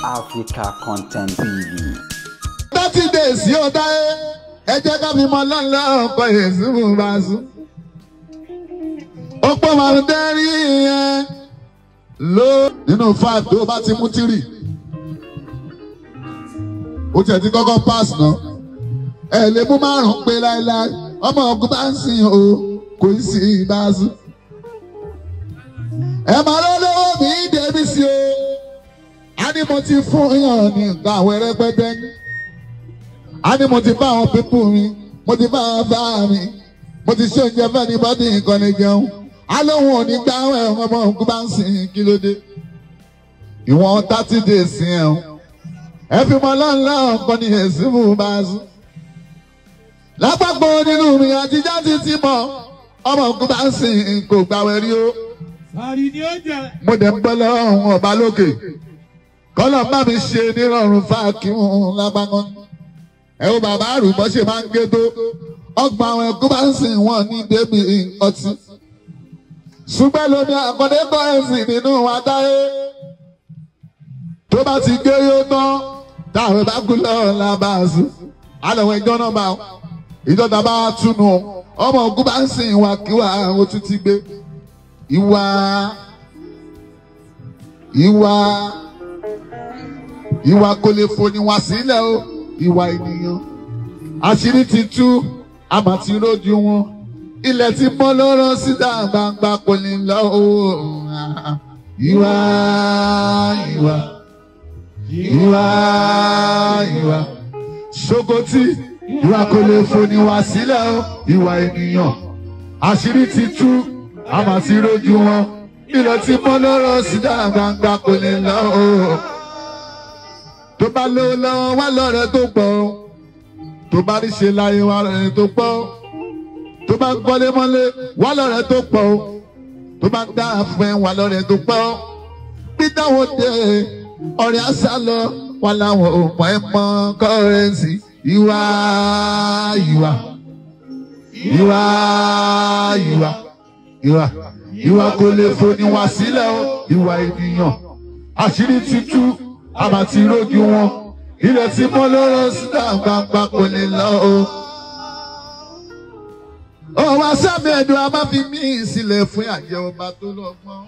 Africa Content TV. 30 days yóò dá ẹ jẹ́ ká fi mọ lọ́nà ọkọ̀ èsì mú bá sùn. Ó pọ̀ máa ń dẹ́rí yẹn ló nínú 5 tó bá ti mú 3. Ó tiẹ̀ ti kọ́kọ́ pass náà. Ẹ lè mú 5 pé láéláé ọmọ ogun bá ń sìn o kò sí bá sùn. Ẹ máa lọ́lọ́wọ́ mi débi sí o. A ní mo ti fún yàn ní nǹkan àwọn ẹrẹ́pẹ́tẹ́ ní. A ní mo ti bá àwọn pípù mi, mo ti bá àwọn bá mi, mo ti ṣe oúnjẹ fẹ́ ní bọ́dí nǹkan lè jẹun. A lóhun ò ní gbá ẹ̀wọ̀n ọmọ ogun bá ń sìn kí ló dé. Ìwọ̀n 30 days yẹn o. Ẹ fi mọ lọ́nà ọkọ ní èsì mú bá a sùn. Lápapọ̀ nínú mi àtijọ́ ti ti mọ̀, ọmọ ogun bá ń sìn kò gbàwẹ̀ rí o. Mo dẹ̀ ń bọ́ lọ́hùn ọba lókè. Kọ́lọ̀ bá mi ṣe nírọ̀rùn fáàkì lápapọ̀. Ẹ wo bàbá àrùbọ́ ṣe máa ń gé tó. Ọgbà àwọn ẹ̀kú bá ń sìn wọ́n ní débi ọtí. Ṣùgbọ́n lómi àkọ́dé kọ́ ẹ̀sìn nínú wa táyé. Tó bá ti gé yóò tán, táwọn bá kú lọ́rùn la bá a sùn. Àlọ́ ẹjọ́ náà bá ìjọba bá túnú. Ọmọ ògùn bá ń sìn wá kí wà ó tún ti gbé. Ìwà ìwà ìwà kò lè foni wá sílẹ̀ o. Ìwà ènìyàn àṣírí ti tú àmà ti rójú wọn ilẹ̀ ti mọ́ lọ́rọ́ síta gbangba kò ní lọ o. Ìwà ìwà ìwà ìwà ṣòkòtì ìwà kò lè foni wá sílẹ̀ o. Ìwà ènìyàn àṣírí ti tú àmà ti rójú wọn ilẹ̀ ti mọ́ lọ́rọ́ síta gbangba kò ní lọ o. Tó bá lówó lọ́wọ́ wá lọ́rẹ́ tó pọ̀ tó bá rí ṣe láyé wá lọ́rẹ́ tó pọ̀ tó bá ń kọ́lé mọ́lé wá lọ́rẹ́ tó pọ̀ tó bá ń dá fún ẹ wá lọ́rẹ́ tó pọ̀ bí táwọn dé ọ̀rẹ́ àṣà lọ wá láwọn ò mọ̀ ẹ́ mọ́ kọ́rẹ́ǹsì. Ìwà ìwà ìwà ìwà ìwà ìwà kò lè foni wá sílẹ̀ o. Ìwà ènìyàn àṣírí ti tú àmà ti rójú wọn ilẹ̀ tí mọ́ lọ́rọ́ síta gbangba kò lè lọ o. Ó wá sábẹ́ ẹ̀dùn a máa fi mí sílẹ̀ fún àjẹ́ ọba tó lọ́gbọ́n.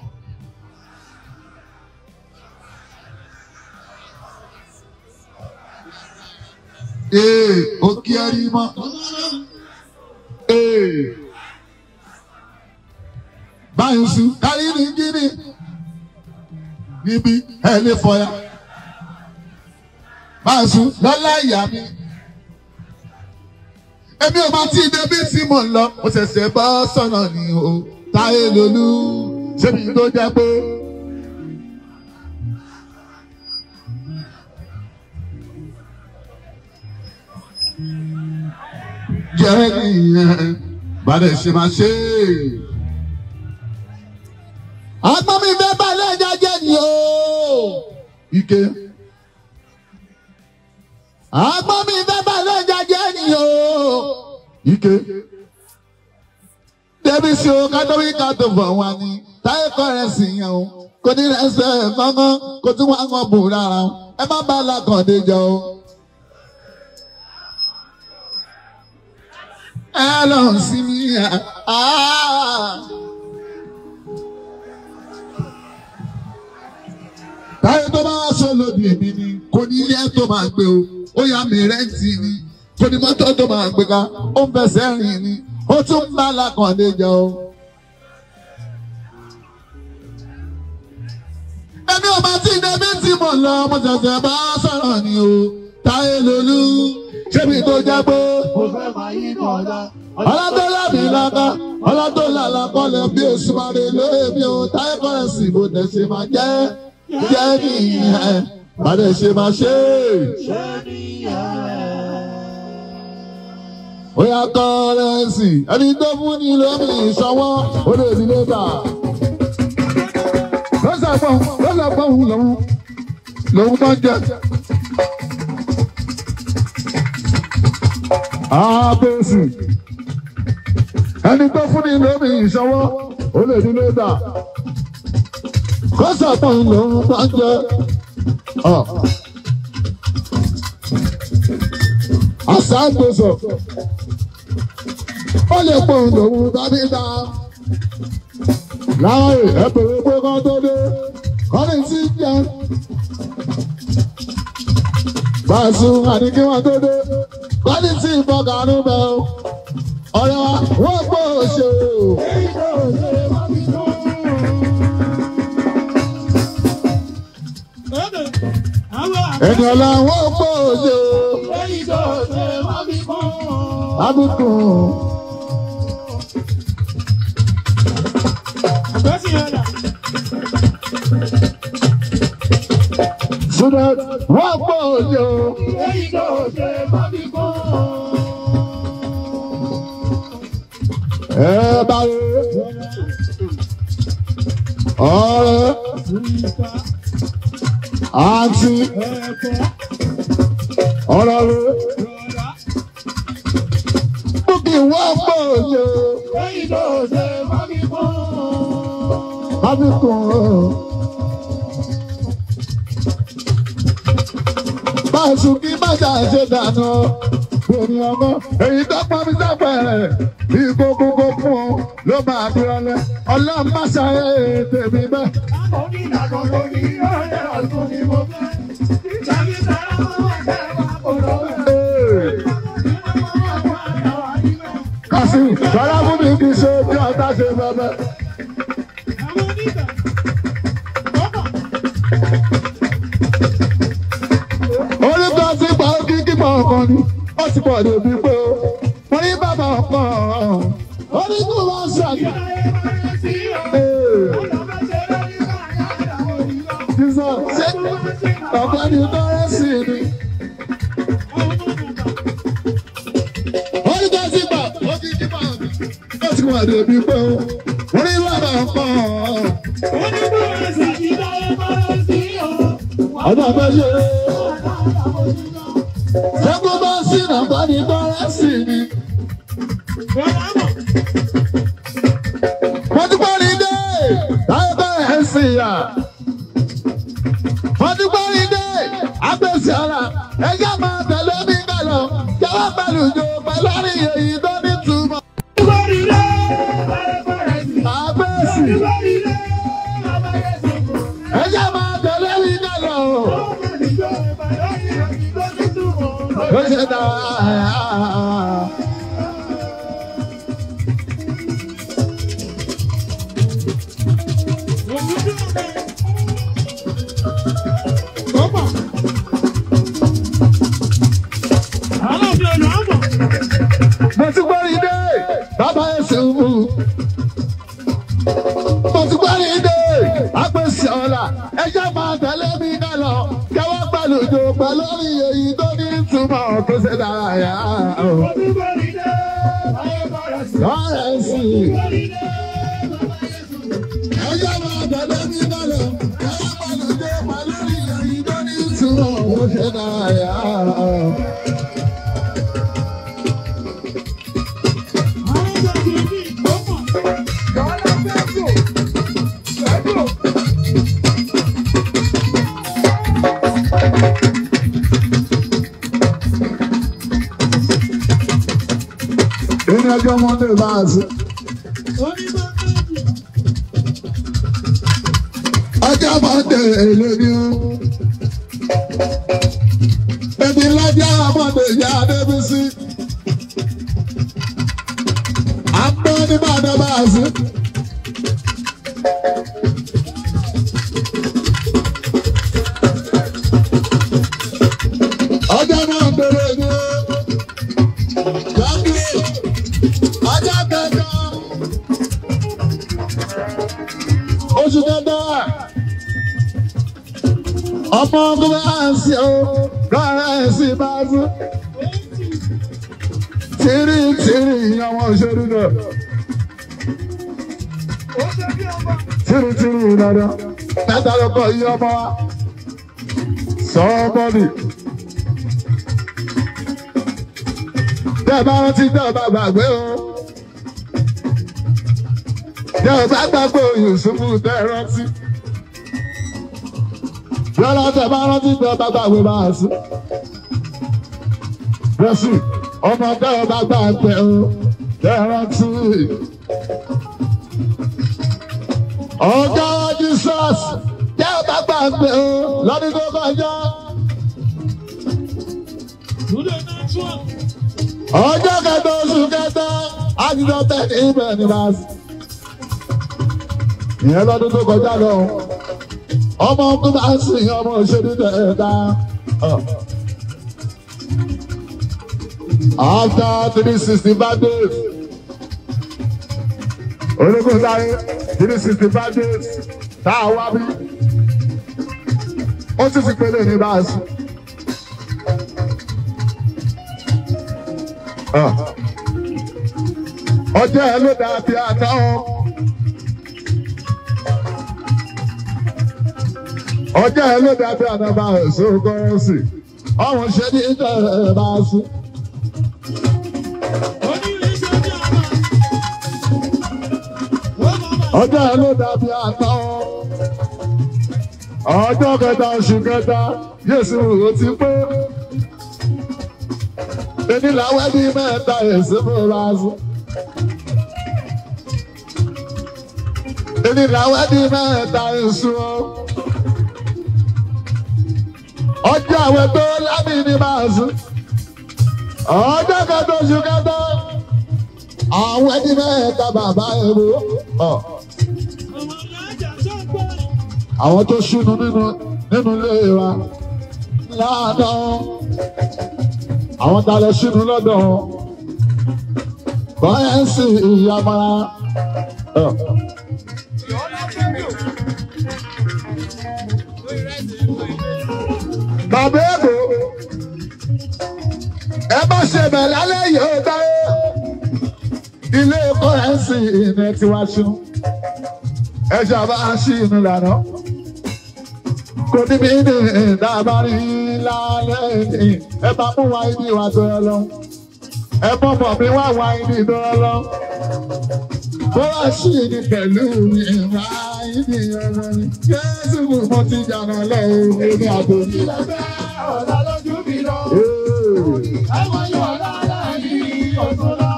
Ee, ó kí ẹ rí mọ́. Ee, báyìí sùn kárí ní gíní níbi ẹ lè fọyà. Máa sùn lọ́lá ìyá mi. Èmi ò máa tí débi tí mò ń lọ. Mo ṣẹ̀ṣẹ̀ bọ́ sọ̀nà ni o. Táyé lolú ṣébi tó jẹ́ pé. Jẹ́ nìyẹn bàdẹ̀ ṣe máa ṣe. Àgbọ̀n mi fẹ́ balẹ̀ jẹ́jẹ́ ni o. Ike. Àgbọ̀n mi fẹ́ balẹ̀ jẹ́jẹ́ ni o. Ike. Débi sí o, kátólí kátó bọ̀ wá ní. Táyé kọ́rẹ́sì yẹn o. Kò ní rẹ́sẹ̀ kọ́kọ́, kò tún wá ń bù rárá o. Ẹ má bá Alákàndé jọ o. Ẹ lọ sí mi. Táyé tó bá wá sọ lòdì mi ni kò ní ilé tó máa gbé o, ó yá mi rẹ́ǹtì ni, kò ní mọ́tò tó máa gbé ká, ó ń fẹsẹ̀ rìn ni, ó tún ń bá Alákàndé jẹ o. Èmi ò máa tí débi tí mo lọ, mo ṣẹ̀ṣẹ̀ bá sọ̀rọ̀ ni o. Táyé lolú ṣébi tó jẹ́ pé. Mo fẹ́ máa yí kọ̀ọ̀dá. Ọlá tó lábì lápá, ọlá tó làlá kọ́lẹ̀ bí oṣù máa rè lóye mi o. Táyé kọ́rẹ́sì bó tẹ̀ ṣe máa jẹ́. Jẹ́ nìyẹn, bàdẹ̀ ṣe máa ṣe. Ṣé nìyẹn? Ó yá kọ́rẹ́sì, ẹni tó fún ni lómi ìṣọwọ́, ó lè ní lébà. Lọ́sàgbọ̀n lòun lòun máa ń jẹ. Àbẹ̀sì, ẹni tó fún ni lómi ìṣọwọ́, ó lè ní lébà. Lọ́sàgbọ̀n lòun máa ń jẹ. Àṣàgbèsò ó lè pòun lòun dábìdá. Láwọn ẹ̀bẹ̀rẹ̀ pé kán tó dé, kọ́ni tí ń jẹun. Bàṣù àní kí wọ́n tó dé, kọ́ni tí ń bọ̀ kánú bẹ̀ o. Ọ̀rẹ́ wa wọ́n pọ̀ ṣe o. Ẹni ọ̀la wọ́n pọ̀ ṣe o. Abùkún. Sudan wọ́n pọ̀ òjò. Ẹ bá rí ọ̀rẹ́ àǹtí ọ̀rọ̀ rẹ̀ búkì wọ́n pọ̀ òjò. Abùkún. Báṣu kí májà ṣe dànù omi ọmọ èyí tó pọn mi sápẹ̀rẹ̀ bí kókókó fún ọ ló máa fi ọlẹ ọlọ́run má ṣàyẹ̀ tèmi bẹ́ẹ̀. Kásì sọlá fún mi kì í ṣe bí ọ̀tá ṣe bẹ́ẹ̀. Orúkọ ti pa kíkí pọ̀ ọkàn ni, ó ti pọ̀ débi pé ó. Mo ní bàbá ọkàn, ó ní kó wá ṣàgbà. Sísọ ṣé ọ̀pẹ ni tọ́rẹ́sì ni? Orúkọ ti pa kíkí pọ̀ ọkàn, ó ti pọ̀ débi pé ó. Mo ní bàbá ọkàn. Ọdún ọ̀pẹ ṣe é. Ṣẹ́gun bá sí nàbá ní bọ́rẹ́sì ni. Mo ti gbọ́ ní dé, táyé bẹ̀rẹ̀ sí yà. Mo ti gbọ́ ní dé, àgbèsè ọ̀la, ẹ̀yà máa tẹ̀lé mi kàlọ́. Jẹ́wọ́ pẹ̀lú ìjọ pẹ̀lú àríyé yìí tó ní túmọ̀. Àgbèsì. Ẹ̀yà máa tẹ̀lé mi kàlọ́. Ó ṣe dáa. Mo ti gbọ́ rí dé, bàbá ẹ̀sìn mú. Mo ti gbọ́ rí dé, àpèsè ọ̀la, ẹjọ́ máa tẹ̀lé mi ká lọ. Jẹ́wọ́ pẹ̀lú ìjọ pẹ̀lú èyí tó ní ìtumọ̀ tó ṣe dára yá. Lọ́rẹ̀ sí i. Ẹjọ́ máa tẹ̀lé mi ká lọ. Jẹ́wọ́ pẹ̀lú ìjọ pẹ̀lú èyí tó ní ìtumọ̀ tó ṣe dára yá. Ní ọjọ́ Monday bá a sí. Ọjọ́ Monday èlé ni ó. Èmi lọ́jọ́ Monday yá Adébísí. À ń bọ́ ní Ìbàdàn bá a sí. Ọjọ́ náà bèrè ni ó. Ọjọ́ kẹjọ oṣù kẹta ọmọ ogun bá ń ṣe o rárá ẹ̀sìn bá tún tìrì tìrì ọmọ òṣèlú náà tìrì tìrì dandan mẹ́ta ló kọ yí ọmọ wa sọ́ọ́bọ̀dì. Tẹ́ ẹ bá rántí tẹ́ ẹ bá gbàgbé o. Tẹ́ ẹ bá gbàgbé o Yusufu tẹ́ ẹ rántí. Yọlá tẹ bá rántí tẹ bá gbàgbé bá a sí. Bẹ́sì ọmọ tẹ bá gbàgbé o tẹ rántí. Ọ̀gá Jesus tẹ bá gbàgbé o lọ́dún tó kọjá. Ọjọ́ kẹta oṣù kẹta àtijọ́ tẹ ní ibẹ̀ ní bá a sí. Ìyẹn lọ́dún tó kọjá lọ. Ọmọ ọkùnrin bá ń sìn ọmọ òṣèlú ẹ̀dá. After 365 days, ológun sáré 365 days tá a wá bí. Ó sì ti pélé ní báàsì. Ọjọ́ ẹ ló dàbí àná o. Ọjọ́ ẹ ló dàbí àná bá èso gọ́ọ̀sì. Ọ̀run ṣe ní ìjọ ẹ̀ bá sí. Ọjọ́ ẹ ló dàbí àná o. Ọjọ́ kẹta oṣù kẹta Jésù ò ti pé. Èmi làwọn ẹbí mẹ́ta èso múra sí. Èmi làwọn ẹbí mẹ́ta èso. Ọjọ́ àwẹ̀ tó lábì ní máa sùn. Ọjọ́ kẹta oṣù kẹta. Àwọn ẹbí mẹ́ta bàbá èrò. Àwọn tó ṣúnu nínú ilé wa lánàá. Àwọn tá a lọ ṣúnu lọ́dọ̀ wọn. Bọ́yẹ̀nsì ìyàmọ́ra. Bàbá Èkó, ẹ bá ṣe bẹ̀ lálẹ́ yìí ó dáyé. Ilé ẹ̀kọ́ ẹ̀ ń sìn ìrìn ẹ̀ tí wá ṣú. Ẹ ṣàbá ṣí inú lànà. Kò níbi ní ìdábárí lálẹ́ ní. Ẹ bá mú wa ibi ìwà tó yọ lọ. Ẹ bọ́bọ̀ mi wá wá ibi tó yọ lọ. Bó wá sí ní pẹ̀lú ìwà ibi ọmọ mi. Jésù mo ti jànà lọ́wọ́ ní àbò mi. Ọ̀la lójú mi lọ. Àwọn yóò lára ní ọdún lọ.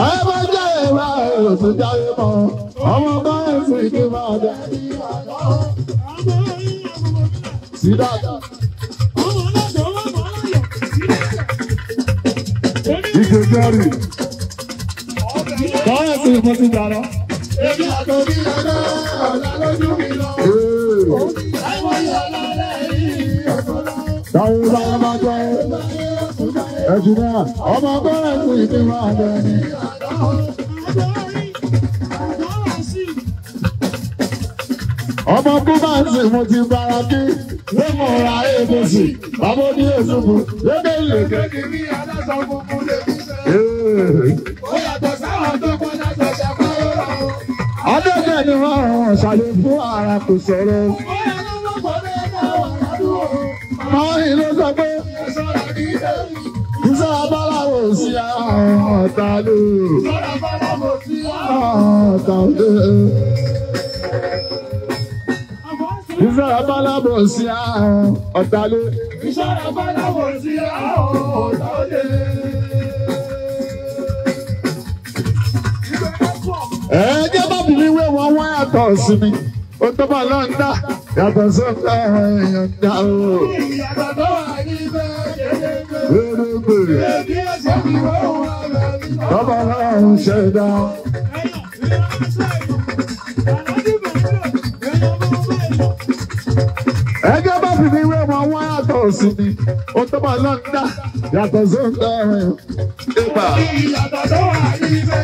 Ẹ bá jẹ́ ìwà òsùn jáde mọ́. Ọmọ bá ẹ̀sìn ìdí máa dá. Sí dáadáa. Ìgbè jẹ́rì. Báyọ̀ sí mo ti jànà. Èmi àtòbí lọ́dọ̀ ọ̀la lójú mi lọ. Àwọn yóò lára ní ọdún lọ. Táyé bá bá jẹ́ ẹ̀jù náà. Ọmọ bá ẹ̀sìn ìdí máa dá ní. Ọmọ kú bá ń sìn mo ti bára kí. Ló mọ̀ ra èkó sí. Bàbá ní èso fún. Lékè lékè. Kéèkì ní aláṣọ funfun lè fi ṣe. Ó yàtọ̀ sáwọn tó kọ́ láṣọ ṣàkóso. Adéjẹ́ ni wọ́n rán ṣàlẹ̀ fún ara kò sọ̀rọ̀. Bóyá ló ló kọ́ lẹ́yìn àwọn àdúgbò. Àwọn ìlú sọ pé Sọ̀rọ̀ ní ilé. iṣẹ́ abáláwo sí àwọn ọ̀tá lò. Sọ̀rọ̀ fọlá kò sí àwọn. Ọ̀tá lò. Iṣẹ́ abáláwo sí àwọn ọ̀tá lò. Ìṣọ́ra fọlá kò sí àwọn ọ̀tá òde. Ẹ jẹ́ bá mi wé wọn wá yàtọ̀ sí mi. Ó tó bá lọ ń dá yàtọ̀ sí ọ̀tá èèyàn dá o. Ìyàtọ̀ tó wà níbẹ̀ kékeré. Gbèrègbè Bí ó ṣe fi wọ́n wà lórí. tọ́ba lọ́run ṣe dá. Ẹ jẹ́ bá fi mi wé wọn wá yàtọ̀ sí mi. Ó tó bá lọ ń dá yàtọ̀ sí ọ̀tá èèyàn. Ìgbà. Ìyàtọ̀ tó wà níbẹ̀